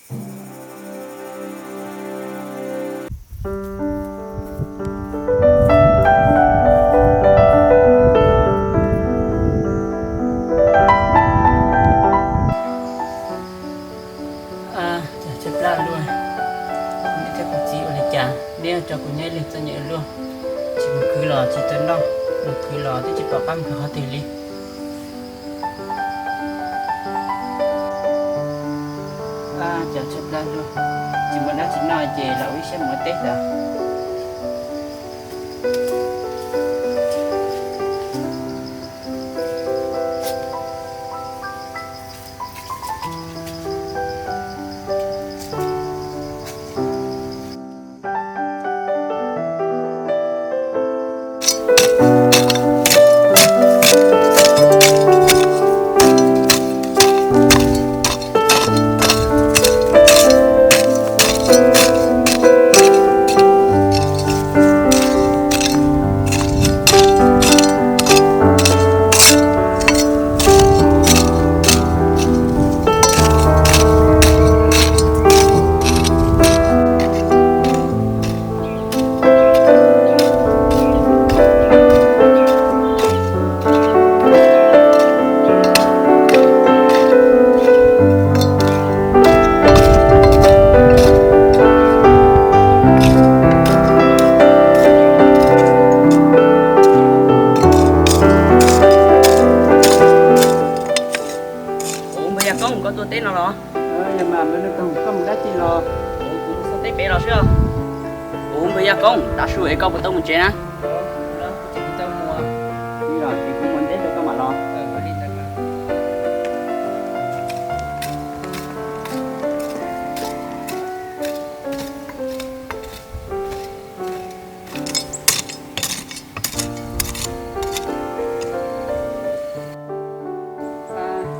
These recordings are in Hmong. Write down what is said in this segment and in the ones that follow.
Cas tshaib plab luaj, kuv niam thiab kuv txiv ua li cas neb tso kuv nyob ib leeg txom nyem luaj. Tsis mus khwv los tsis tau noj, mus khwv los twb tsis pom qab mus khwv qhov twg li. Cas tshaib plab luaj, tsis muaj dab tsi noj ces los ua ib siab mus ua teb ntag. Ua npawg Yaj Koob, koj tuaj teb no los? Yog mas, koj mus dab tsi los? Kuv mus teb pem los xwb. Ua npawg Yaj Koob, tav su es koj puas tau mus tsev na? Kuv tsis tau mus. Kuv mus nteb rau koj mam los.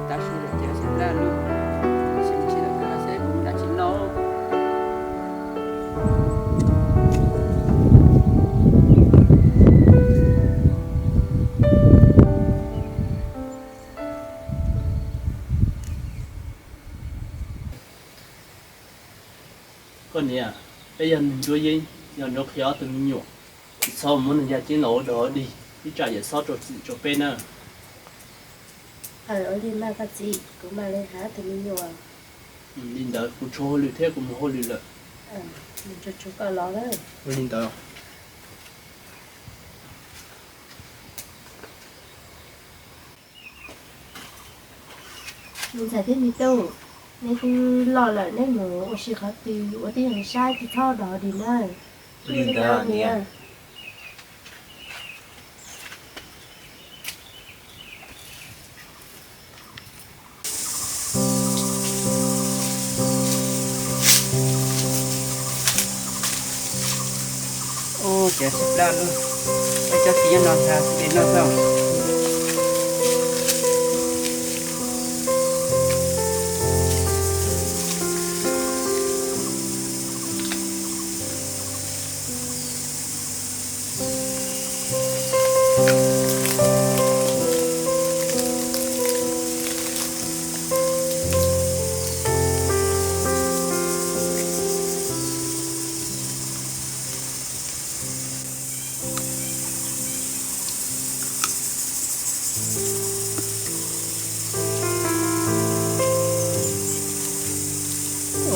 Tav su lawm ces sab plab lug, sim mus tsis tau kawg seb puas muaj dab tsi noj. Koj niam, peb yog neeg nruab yeeb, yog nrog qhia ob tug me nyuam, tsis txhob muab nws yaj ceeb los ua dog dig, ib tsam yawm xob rau txim rau peb na. Ua li mas koj txiv, kuv mam li hais ob tug me nyuam. Li ntawd kuv tshuav hauj lwm thiab, kuv mus hauj lwm lawm. Ua li ntawd. Me ntxhais thiab me tub, neb twb loj lawm, neb mus ua si qhov twg ua tib zoo saib, tsis txhob dog dig na. Ua li ntawd niam. Ua cas sab plab luaj, peb cov txiv nyob no ntag, tsis noj xwb.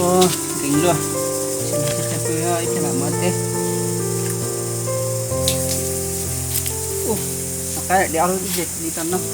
Ua, nkees luaj, ib pliag lam mus teb. Ua, qab li ob lub dej li tau noj.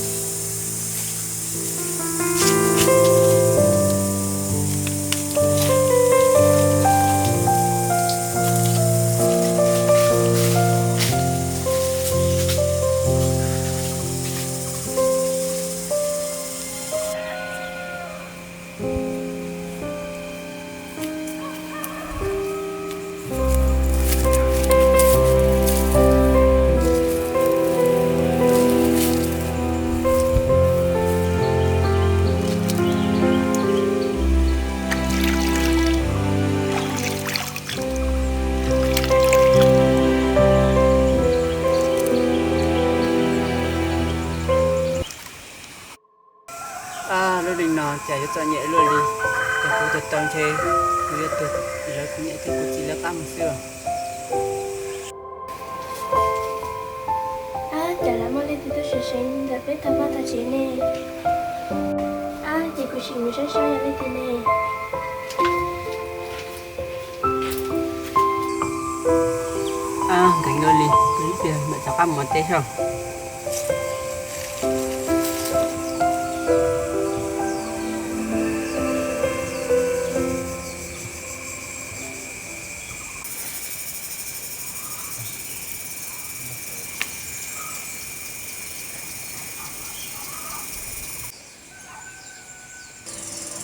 Lub neej no cas yuav txom nyem luaj li, ces kuv Tau ntshe kuv yuav tuag lawv kuv niam thiab kuv txiv lawv qab mus xwb. Ab, cas lam muaj leej twg tuaj seev seev ntawm peb tog vaj tog tsev ne? Ab, ces kuv sim mus saib saib yog leej twg ne. Ab, nkees dua li, kuv ib pliag mam rov qab mus teb saib.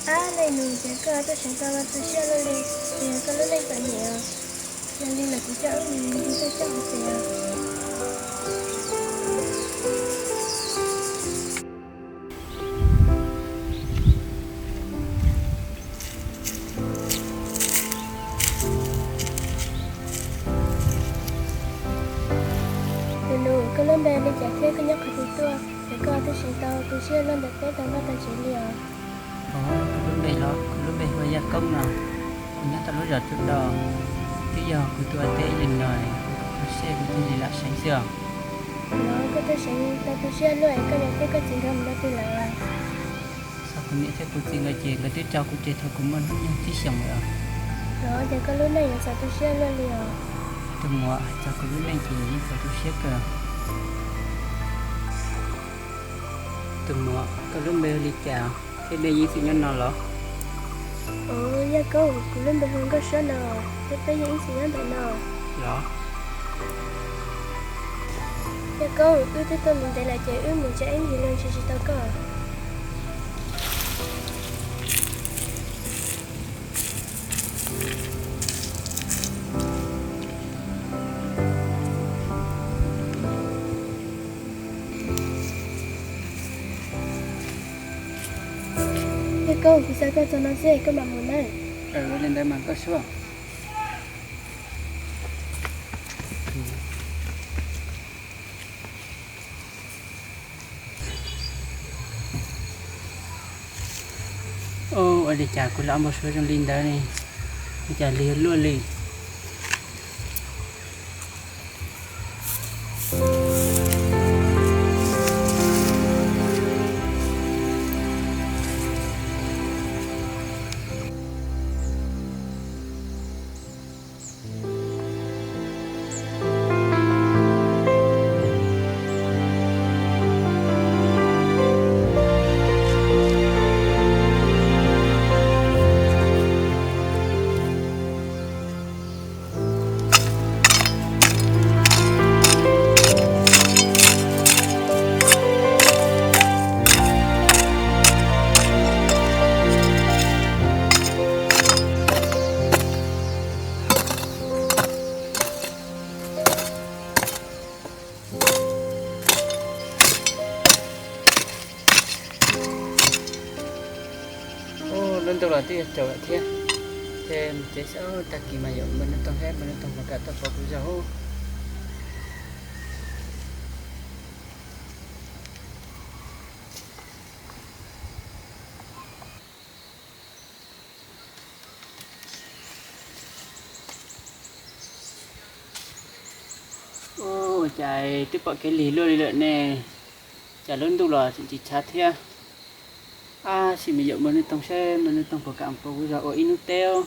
Ab, leej nus, ces koj tuaj seev tau tu siab luaj li, ces yog koj lub neej txom nyem os. Yog li los kuv coj wb mus nrog koj coj hauv pes os. Tus nus, koj lub npe li cas thiab koj nyob qhov twg tuaj, es koj twb seev tau tu siab luaj ntawm peb tog vaj tog tsev li os? Kuv lub npe los, kuv lub npe hu ua Yaj Koob no, kuv nyob tau lub zos Tsuj Doj. Twb yog kuv tuaj teb ib leeg no, kuv tu siab kuv thiaj li lam seev xwb os. Los koj tuaj seev tau tu siab luaj es koj niam thiab koj txiv nkawd mus rau twg lawm? Xyov, kuv niam thiab kuv txiv nkawd ces nkawd twb tso kuv tseg thaum kuv muaj hnub nyoog tsib xyoos lawm. Los ces koj lub neej yuav txaus tu siab luaj li os. Tus muam, hais txog kuv lub neej ces yeej txaus tu siab kawg. Tus muam, koj lub npe hu li cas thiab nej yeej txwm nyob no los? Os, Yaj Koob, kuv lub npe hu Nkauj Suab no, thiab peb yeej ib txwm nyob ntawm no. Los, Yaj Koob, wb twb tuaj mus ntev lawm ces wb mus tsev ib ncig lug ntshe tsis tau koj. Yaj Koob, kuv xa koj txog no xwb koj mam mus nawb. Ua li ntawd mas Nkauj Suab. Ua li cas kuv lam npau suav zoo li ntawd ne? Ua cas lig luaj li. Ub, lub ntuj los twb yuav tsaus lawm thiab, ces mus tsev xwb, tag kis mas yuav npawg Nuj Toog thiab, npawg Nuj Toog puas kam tuaj pov kuv zog ub. Ua cas twb pom kev lig luaj li lawm ne, cas lub ntuj los tseem tsis tshav thiab. Ab, sim mus yaum npawg Nuj Toog seb npawg Nuj Toog puas kam pov kuv zog ua ib hnub teb.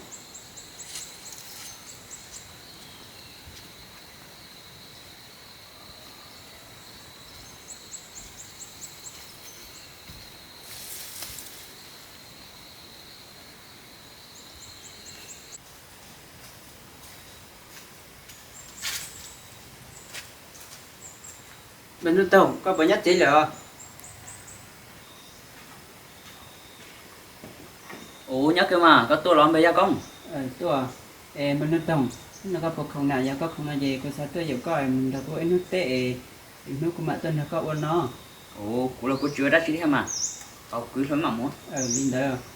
Npawg Nuj Toog, koj puas nyob tsev lawm? Ua, nyob kawg mas, koj tuaj los npawg Yaj Koob? Tuaj. Es npawg Nuj Toog, hnub no koj puas khoom na? Yog koj khoom no ces kuv xav tuaj yaum koj mus nrog kuv ua ib hnub teb es lwm hnub kuv mam tuaj nrog koj ua no. Ua, kuv los kuv tsis ua dab tsi thiab mas, tau kwv hlua mam mus. Li ntawd.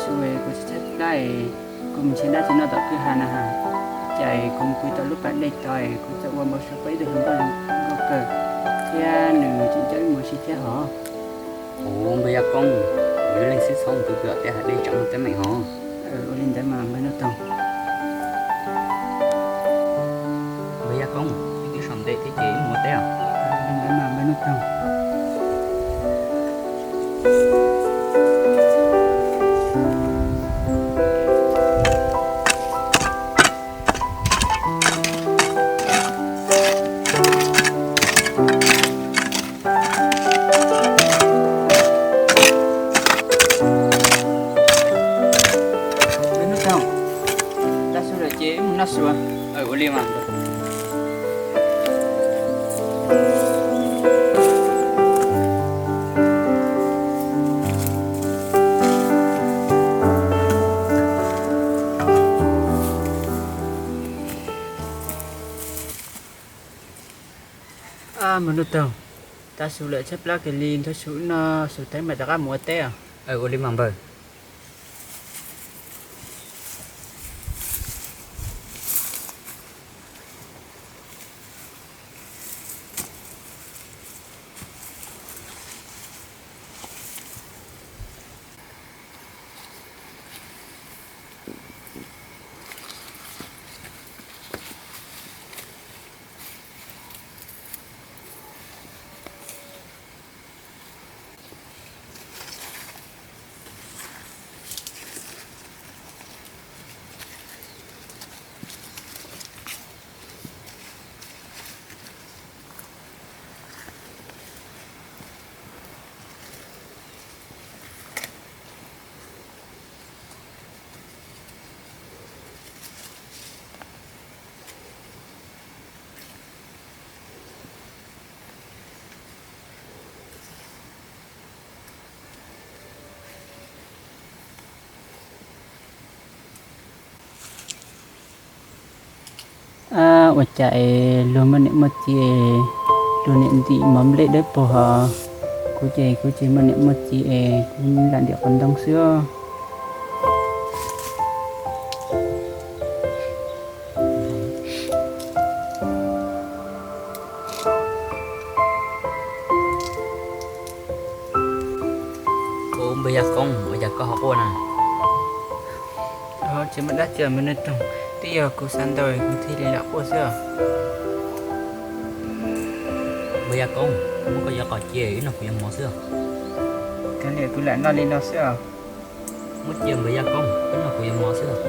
Kuv tsis tshaib plab es kuv mus nrhiav dab tsi noj tom kwj ha na has. Cas kuv mus pw tom lub pas dej tod es kuv txawm ua npau suav pom ib tug hluas nkauj zoo nkauj kawg thiab nws tseem coj wb mus ua si thiab hos. Ua npawg Yaj Koob, yus leej xwb txhob mus pw pw tom tej hav dej tseem muaj teeb meem hos. Ua li ntawd mas npawg Nuj Toog. Npawg Yaj Koob, wb twb sau ntev thiab ces wb mus ua teb os. Ua li ntawd mas npawg Nuj Toog. Npawg Nuj Toog, tav su lawm ces wb mus noj su. Ua li mas. Npawg Nuj Toog, tav su lawm tshaib plab kiag li, nrog su noj su tag mam rov qab mus ua teb os. Ua li mas npawg. Ab, ua cas es luag muaj niam muaj txiv es luag niam ntim mov nplej dawb paug hos, kuv ces kuv tsis muaj niam muaj txiv es kuv lam ntim qos ntoo xwb. Ua npawg Yaj Koob, ua cas koj ho quaj na? Tsis muaj dab tsi npawg Nuj Toog, twb yog kuv xav ntau kuv thiaj li lam quaj xwb os. Npawg Yaj Koob, muab koj yuav qos cia wb noj kuv yuav mov xwb os. Kawg li, kuv lam noj li no xwb os. Muab cia npawg Yaj Koob, wb noj kuv yuav mov xwb os.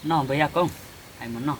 Noj npawg Yaj Koob, hais mus noj.